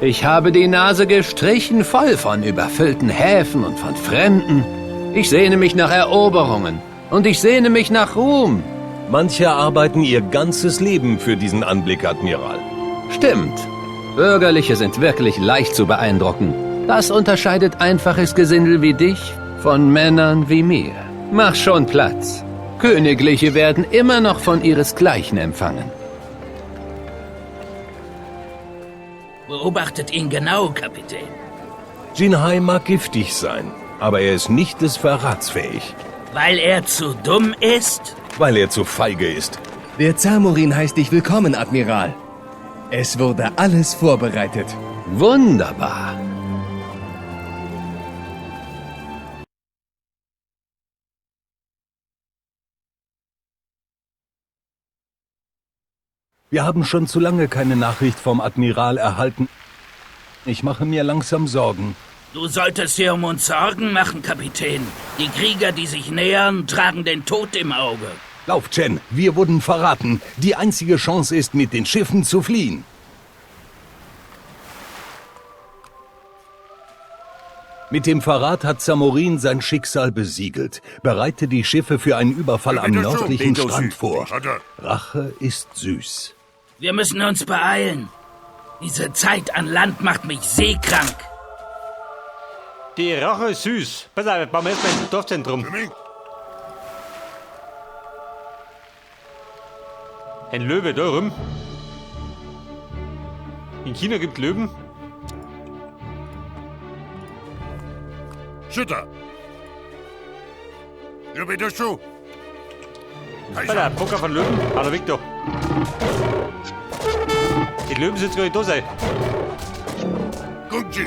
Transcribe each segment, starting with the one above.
Ich habe die Nase gestrichen voll von überfüllten Häfen und von Fremden. Ich sehne mich nach Eroberungen und ich sehne mich nach Ruhm. Manche arbeiten ihr ganzes Leben für diesen Anblick, Admiral. Stimmt. Bürgerliche sind wirklich leicht zu beeindrucken. Das unterscheidet einfaches Gesindel wie dich von Männern wie mir. Mach schon Platz. Königliche werden immer noch von ihresgleichen empfangen. Beobachtet ihn genau, Kapitän. Jinhai mag giftig sein, aber er ist nicht des Verrats fähig. Weil er zu dumm ist? Weil er zu feige ist. Der Zamorin heißt dich willkommen, Admiral. Es wurde alles vorbereitet. Wunderbar. Wir haben schon zu lange keine Nachricht vom Admiral erhalten. Ich mache mir langsam Sorgen. Du solltest dir um uns Sorgen machen, Kapitän. Die Krieger, die sich nähern, tragen den Tod im Auge. Lauf, Chen, wir wurden verraten. Die einzige Chance ist, mit den Schiffen zu fliehen. Mit dem Verrat hat Zamorin sein Schicksal besiegelt. Bereite die Schiffe für einen Überfall am nördlichen Strand vor. Rache ist süß. Wir müssen uns beeilen. Diese Zeit an Land macht mich seekrank. Die Rache ist süß. Pass auf, bauen wir erstmal ein Dorfzentrum. Ein Löwe da rum. In China gibt Löwen. 是的，预备结束。开 Bei 始。 der Poker von Löwen. Ah, der Victor. Die Löwen sind gar nicht da sein. 攻击！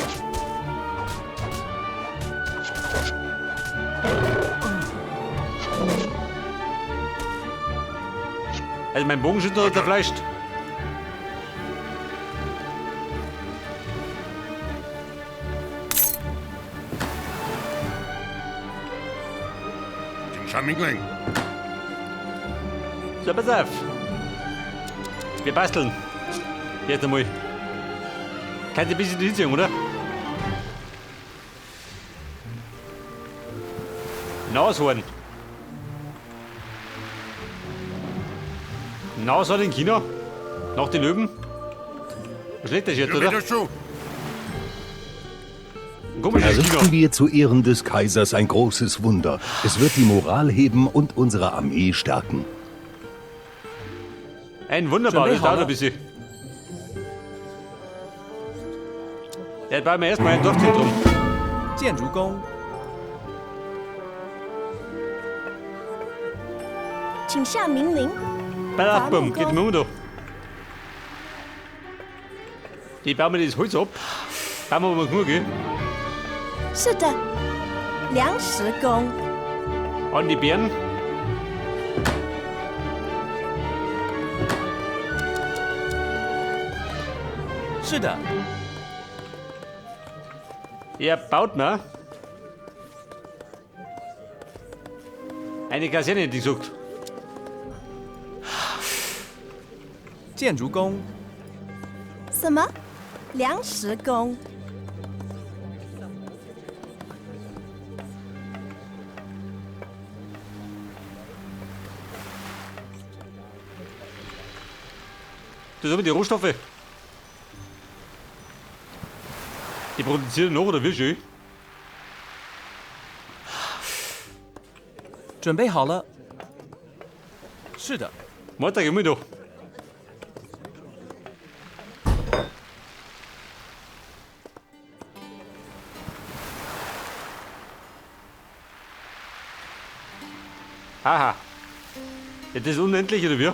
Also mein Bogenschützer hat zerfleischt. 请下命令。 So, pass auf. Wir basteln. Jetzt einmal. Kannst du ein bisschen hinziehen, oder? Nashorn. Nashorn in China? Nach den Löwen? Was schlägt das jetzt, 预备 oder? 结束。 Ein komisches China. Errichten wir zu Ehren des Kaisers ein großes Wunder. Es wird die Moral heben und unsere Armee stärken. Ein wunderbar, 准备 das 好 dauert 了 ein bisschen. Ja, jetzt bauen wir erstmal ein Dorfzentrum. 建筑工， 请下命令。 Bei der Abbaum, geht mir um da. Die bauen mir das Holz ab. Bauen wir mal genug, gell? 是的，粮食工。 An die Bären. 是的， Er baut mir eine Kaserne, hätte ich gesagt. 建筑工， 什么？粮食工。 Das sind die Rohstoffe. Die produzieren noch, oder wie schön? 准备好了。是的， Warte, geh mal da. Aha. Ja, das ist unendlich, oder wie?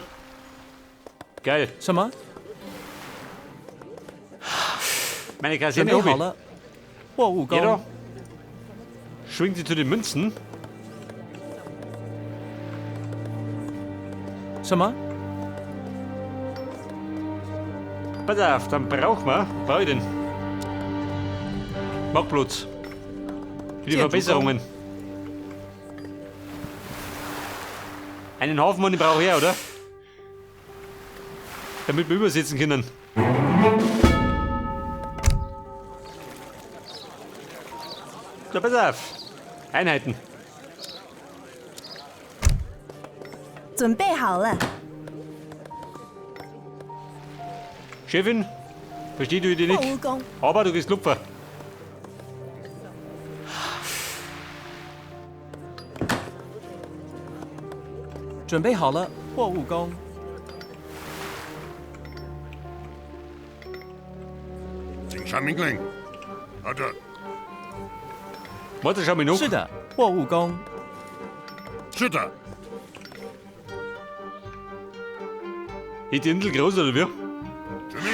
Geil. 什么？ Meine 准 Kaserne 备 hab 好 ich. 了。货物 Jeder 工， schwingt sie zu den Münzen. 什么？ Pass auf, dann brauchen wir. Brauche ich den? Marktplatz. Für die Sehr Verbesserungen. Einen Hafenmann den brauche ich auch, oder? Damit wir übersetzen können. So, pass auf. Einheiten. 准备好了。 Chefin, versteh du dich 货 nicht, 物工， aber du kriegst Lupfer. 准备好了，货物工。 请下命令。好的， Warte, schau mich noch. 是的，货物工。 是的， Ist die Insel groß oder wie? 遵命。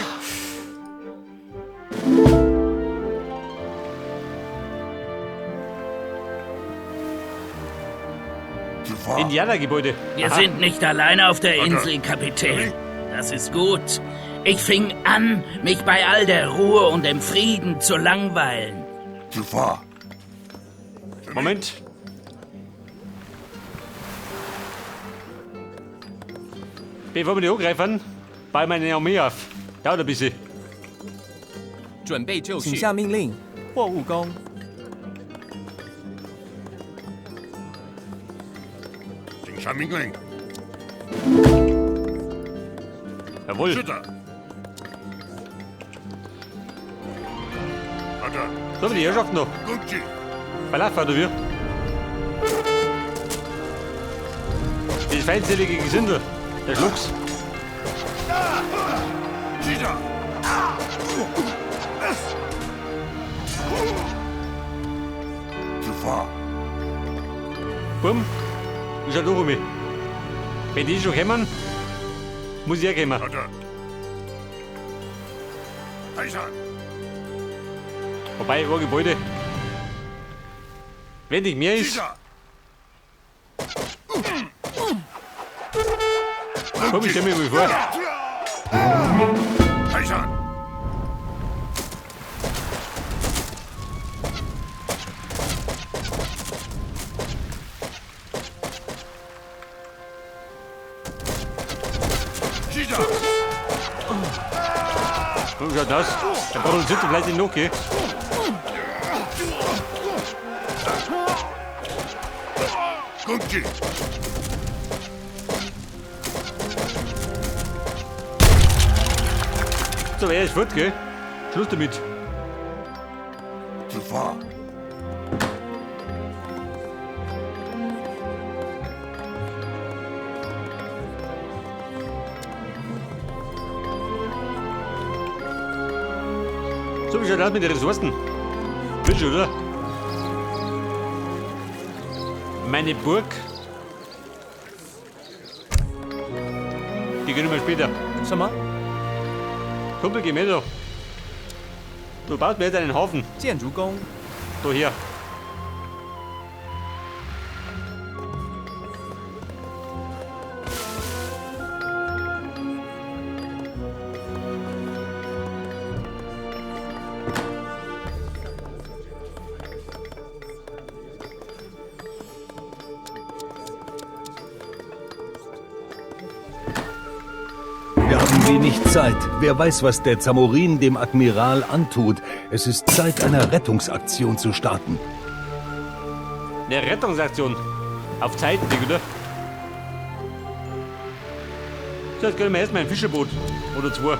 出发。 Indianergebäude. Wir Aha. sind nicht alleine auf der Insel, Kapitän. Das ist gut. Ich fing an, mich bei all der Ruhe und dem Frieden zu langweilen. 出发。 Moment. Bevor wir die angreifen, baue ich meine Armee auf. Dauert ein bisschen. 准备就请绪。下命令，货物工。 请下命令。 Jawohl. 是的。好的， So, die Herrschaft noch. 攻击。 Verlauf, oder wie? Das feindselige Gesindel. Der Schlucks. 是的。出发。 Bumm. Ich schau durch um mich. Wenn die schon kommen, muss ich auch kommen. 好的。开山。 Wobei, ein Gebäude. Wenn nicht mehr 是 ist, 的。 komm, ich stell mir mal vor. 开山。是的。 Wie schaut das? Der produziert doch vielleicht noch, gell? 攻击。 So, er ist fort, gell? Schluss damit. 出发。 So, wie schaut das mit den Ressourcen? Wird schon, oder? Meine Burg. Die gönnen wir später. 什么？ Kumpel, geh mit da. Du baust mir jetzt einen Hafen. 建筑工。 Da her. Wir haben wenig Zeit. Wer weiß, was der Zamorin dem Admiral antut. Es ist Zeit, eine Rettungsaktion zu starten. Eine Rettungsaktion. Auf Zeit, Digga, oder? So, jetzt gönnen wir erstmal ein Fischerboot. Oder zwei.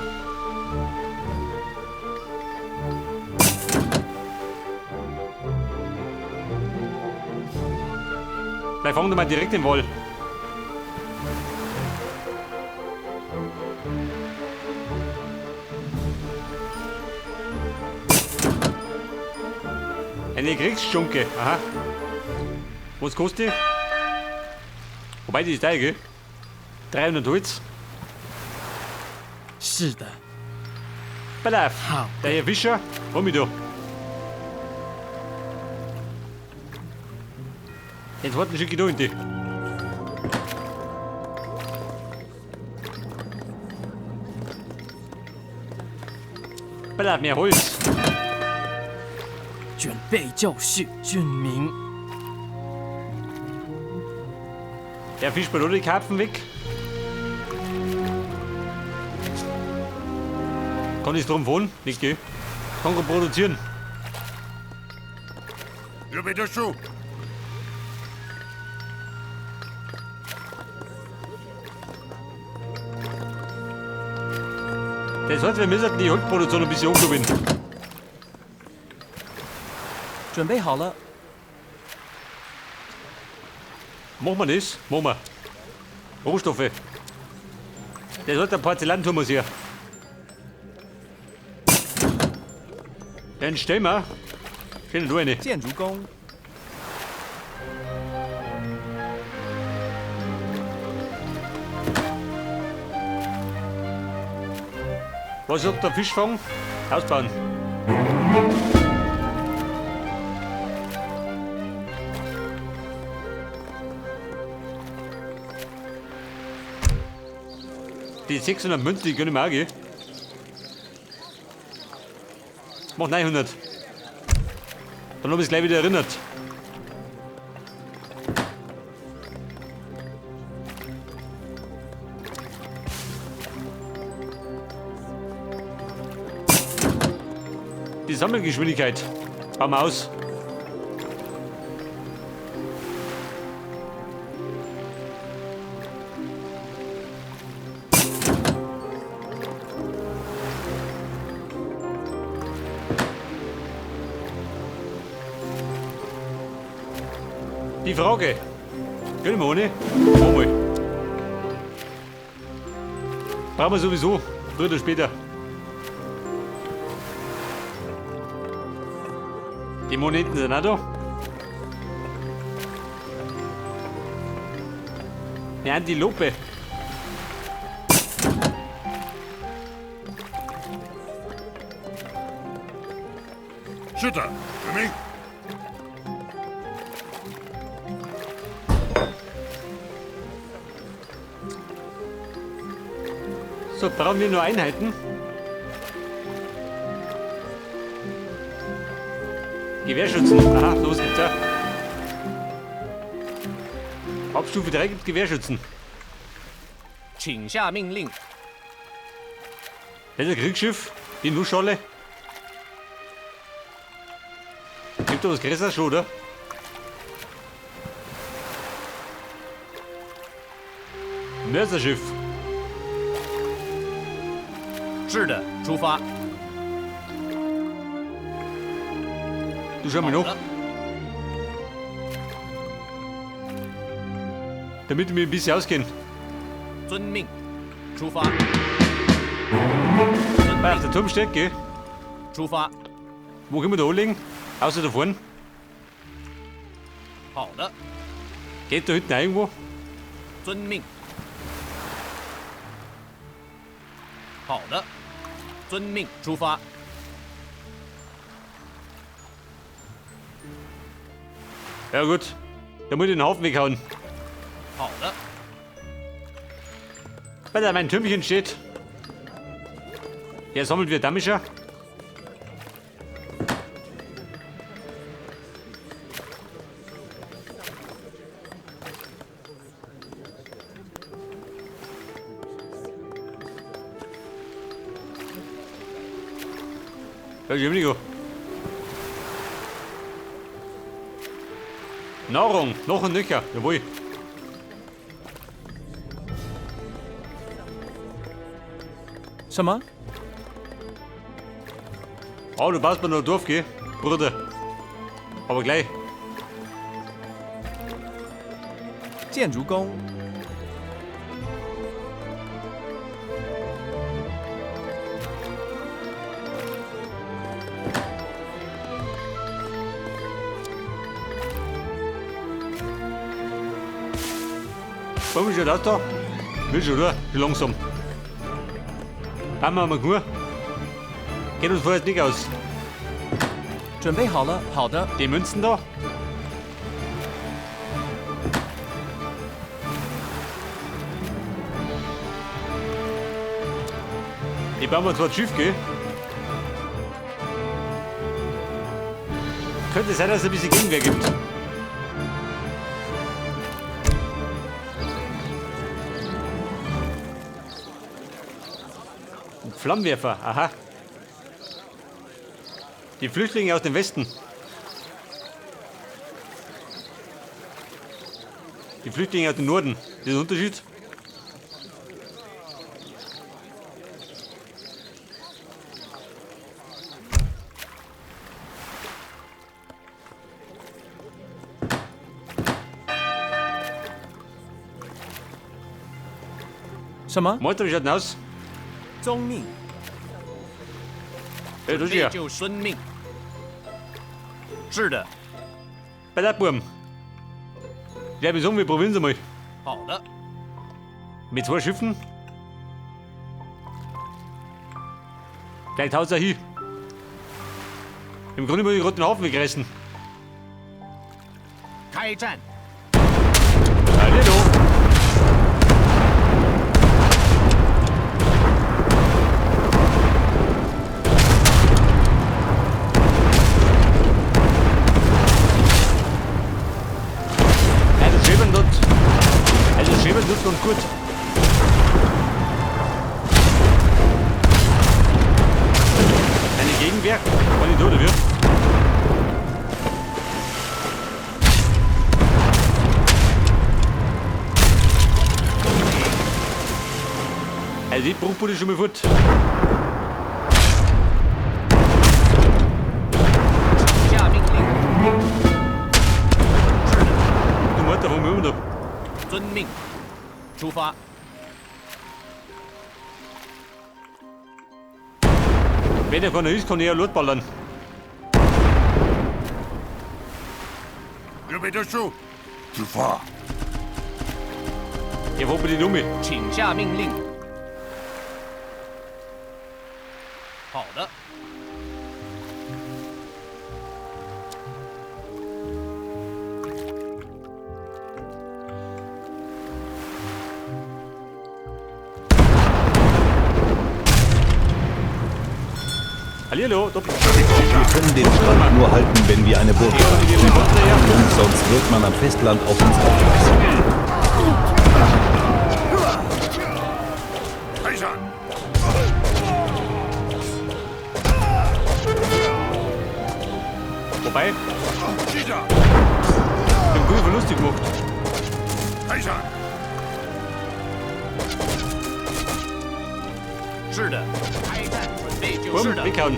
Vielleicht fangen wir mal direkt den Wall. Eine Kriegsschunke, aha. Was kostet die? Wobei, die ist teuer, gell? 300 Holz. 是的， Pass auf, der Herr Fischer, hol mich da. Den zweiten schicke ich da in die. Pass auf, mehr Holz. 准备就绪，军民。 Der fischt mir nur die Karpfen weg. Kann ich drum wohnen? Nicht, gell? Kann ich produzieren. 预备结束。 Das heißt, wir müssen die Holzproduktion ein bisschen hochkurbeln. 准备好了。 Machen wir das? Machen wir. Rohstoffe. Der sollte ein Porzellanturm muss her. Den stellen wir. Schön da rein. 建筑工， Was sagt der Fischfang? Ausbauen. Die 600 Münzen, die gönnen wir auch, gell? Mach 900. Dann hab ich's gleich wieder erinnert. Die Sammelgeschwindigkeit. Bauen wir aus. Die Frage. Können wir ohne? Machen wir. Brauchen wir sowieso. Früher oder später. Die Moneten sind auch da. Eine Antilope. 是的，遵命。 So, brauchen wir nur Einheiten. Gewehrschützen. Aha, sowas gibt's ja. Ab Stufe 3 gibt's Gewehrschützen. 请下命令。 Das ist ein Kriegsschiff, die Nussschale. Gibt da was Größeres schon, oder? Mörserschiff. 是的，出发。 Du schau mal noch. Damit ich mich ein bisschen auskenne. 遵命，出发。 Weil auf der Turm steht, gell? 出发。 Wo können wir da anlegen? Außer da vorne. 好的。 Geht da hinten auch irgendwo? 遵命。好的，遵命，出发。 Ja gut, da muss ich den Haufen weghauen. 好的。 Weil da mein Türmchen steht. Der sammelt wieder Damischer. Ja, Entschuldigung. Nahrung, noch und nöcher, jawohl. 什么？ Oh, du baust mir noch ein Dorf, gell? Bruder. Aber gleich. 建筑工。 Wollen wir schon das da? Will schon, oder? Schon langsam. Bauen wir mal gut. Geht uns vorerst nicht aus. 准备好了，好的。 Die Münzen da? Die bauen wir zwar das Schiff, gell? Könnte sein, dass es ein bisschen Gegenwehr gibt. Ein Flammenwerfer, aha. Die Flüchtlinge aus dem Westen. Die Flüchtlinge aus dem Norden. Das ist ein Unterschied. 什么？ Malta, wie schaut denn aus? 遵命。 Hey, 准 du 备 ja. 就遵命。是的， Bei der Burm. Ja, wir sagen, wir probieren es einmal. 好的， Mit zwei Schiffen. Vielleicht haut's auch hin. Im Grunde muss ich gerade den Hafen wegreißen. 开战。 Hallo. Also Schäbern dort. Also Schäbern tut ganz gut. Eine Gegenwehr war nicht da, oder wie? Also die Bruchbude ist schon mal fort. 下命令。是的， Du Mutter, wo wir da? 遵命。出发。 Wenn der keiner ist, kann ich ja losballern. 预备结束。出发。 Ja, wo bin ich um? 请下命令。好的， Hallihallo, da Wir können den Strand nur halten, wenn wir eine Burg haben. Und sonst wird man am Festland auf uns aufmerksam. 开战。 Wobei, 是的， ich hab gute Verluste gemacht. 开战。 是的，开战，准备就 Bumm, 是的， weghauen.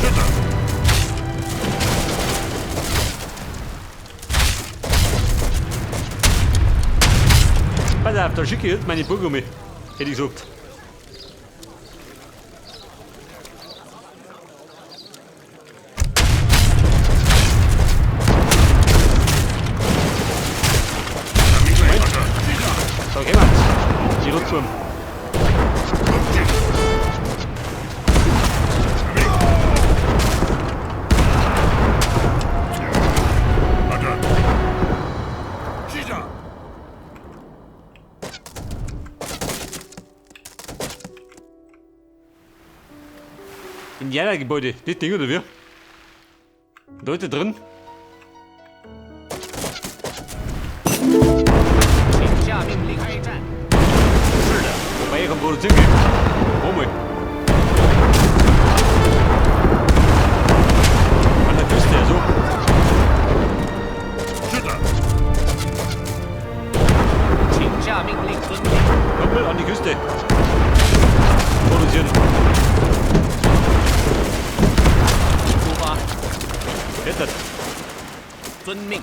是的， Pass auf, da schicke ich jetzt meine Burg um mich. Hätte ich gesagt. 命令。是的， Da kommen's. Die Rotwurm. 攻击。好的。是的。 Indianergebäude, das Ding oder wie? Leute drin? 请下命令，开战。是的， Wobei, ich kann produzieren gehen. Wo mal. An der Küste, also. 是的， 请下命令，遵命。 Komm mal an die Küste. Produzieren. 出发， Jetzt. 遵命。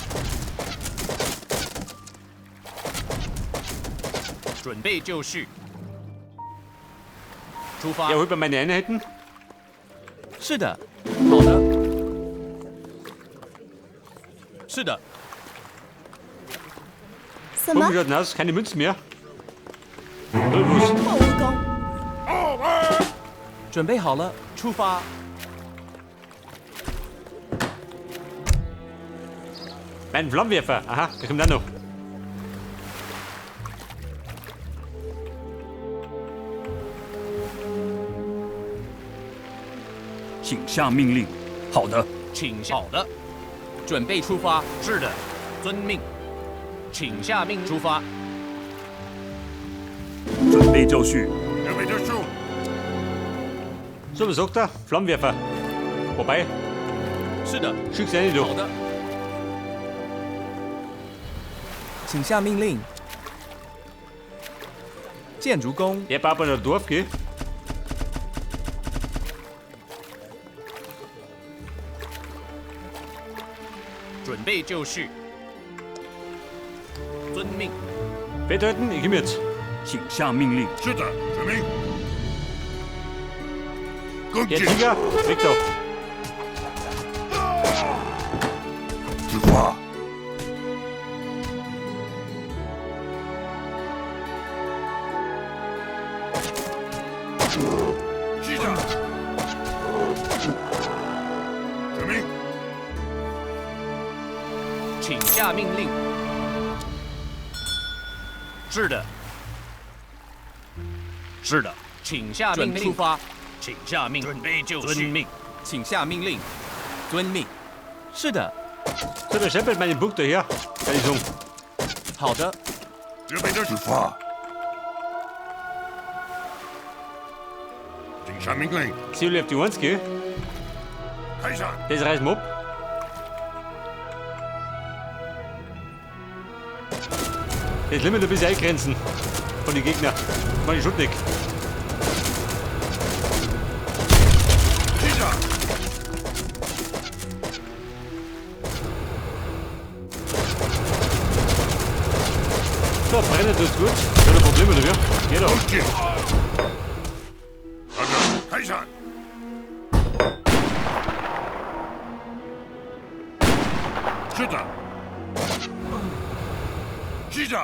准备就绪。出发 Ja,。holt mir meine Einheiten. 是的，好的，是的， 什么 Bumm,？schaut denn aus? Keine Münzen mehr. Oder was? 破蜈蚣。 准备好了，出发。 Mein Flammenwerfer. Aha, der kommt auch noch. 请下命令。好的， 请下。好的，准备出发。是的，遵命。请下命。出发。 准备就绪。 预备结束。 So, was sagt er? Flammenwerfer. Wobei, 是的， schick's rein, du. 好的，请下命令。建筑工。 Der baut bei der Dorf, gell? 准备就绪。遵命。 Festhalten, ich komme jetzt. 请下命令。是的，遵命。攻 Der 击。 Tiger, weg da. 出发。是的。遵命。 请下命令。是的。是的。请下命令。出发。请下命。准备就绪。遵命。请下命令。遵命。是的。 So, der scheppert meine Burg daher. Kann ich sagen. 好的。准备就绪。出发。请下命令。 Ziel auf die 1, gell? 开山。 Das reißen wir ab. Das Limit ein bisschen eingrenzen von den Gegnern. Mach ich schon nicht. 是的。 So, brennen tut's gut. Keine Probleme, oder wie? Geht doch. 攻击。好的，开山。是的。是的。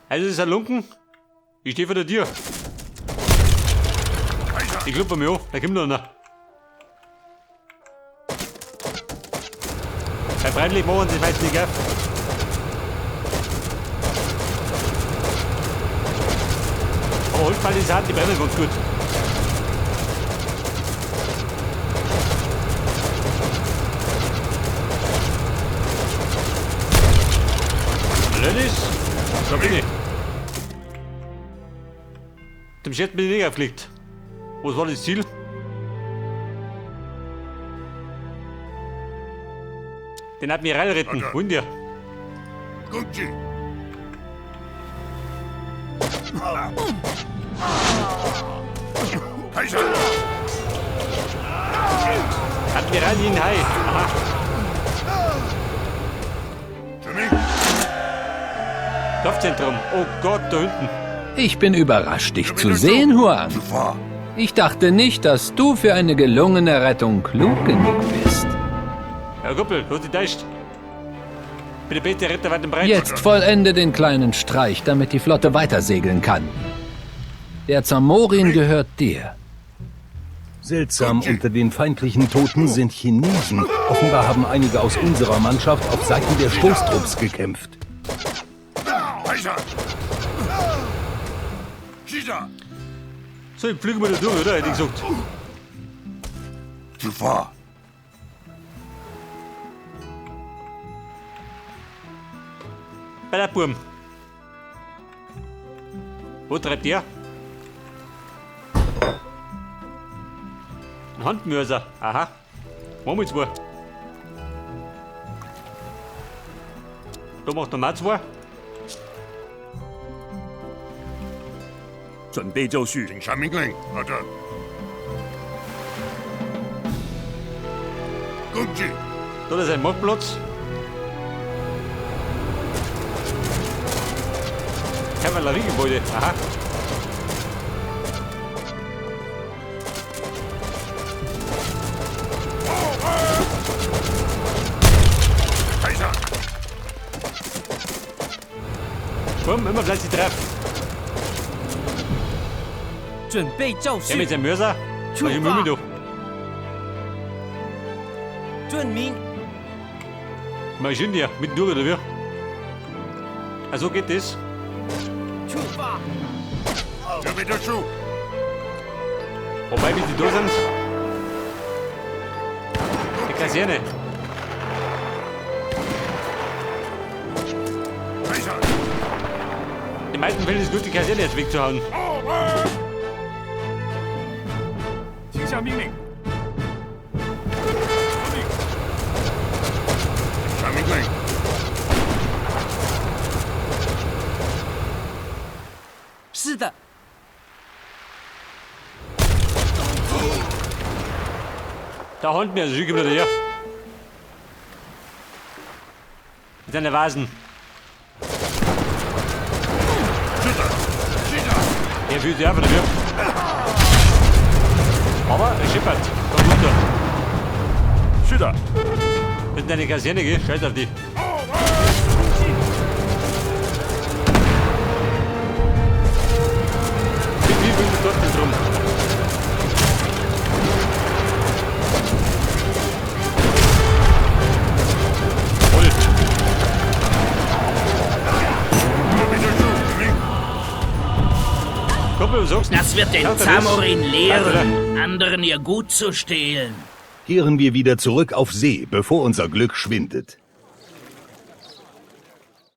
Also, das ist ein Lunken. Ich stehe vor der Tür. 开山。 Ich klopfe mir an. Da kommt noch einer. Herr Freundlich, machen Sie es nicht auf. Aber Holzpalisaden, die brennen ganz gut. Ladies, da bin ich. Dem Chat bin ich nicht aufgelegt. Was war das Ziel? Den Admiral retten. Wollen wir? 攻击。开山。 Admiral Yin Hai. Aha. 遵命。 Dorfzentrum. Oh Gott, da hinten. Ich bin überrascht, dich zu sehen, Huang. 出发。 Ich dachte nicht, dass du für eine gelungene Rettung klug genug bist. Herr Kuppel, du hast dich täuscht. Bin der beste Retter weit und breit. Jetzt vollende den kleinen Streich, damit die Flotte weitersegeln kann. Der Zamorin gehört dir. Seltsam, unter den feindlichen Toten sind Chinesen. Offenbar haben einige aus unserer Mannschaft auf Seiten der Stoßtrupps gekämpft. 开山。是的。 So, ich fliege mal da durch, oder? Hätte ich gesagt. 出发。 Bei der Burm. Wo treibt der? Ein Handmörser. Aha. Machen wir zwei. Da macht noch mal zwei. 准备就绪。 请下命令。好的。攻击。 Da ist ein Marktplatz. Kavalleriegebäude. Aha. 开山。 Komm, immer fleißig drauf. 准备就 Der mit 绪。 seinem Mörser. 出 Mach ich Mühe 发。 du. 遵命。 Mach ich dir. Mit durch, oder wie? Also geht das. 出发。 准备就绪。 Wobei, wie die da sind. Die Kaserne. 开山。 Die meisten Fällen ist gut, die Kaserne jetzt wegzuhauen. 请下下命令。遵命。请下命令。是的。 Da Hund mir, så gib mir det her. Mit deiner Vasen. 是的，是的。 Der fühlt sich einfach dafür. Aber es schippert. Komm runter. 是的。 Das ist deine Kaserne, gell? Scheiß auf die. Wie willst du dort denn drum? Das wird den Zamorin lehren, anderen ihr Gut zu stehlen. Kehren wir wieder zurück auf See, bevor unser Glück schwindet.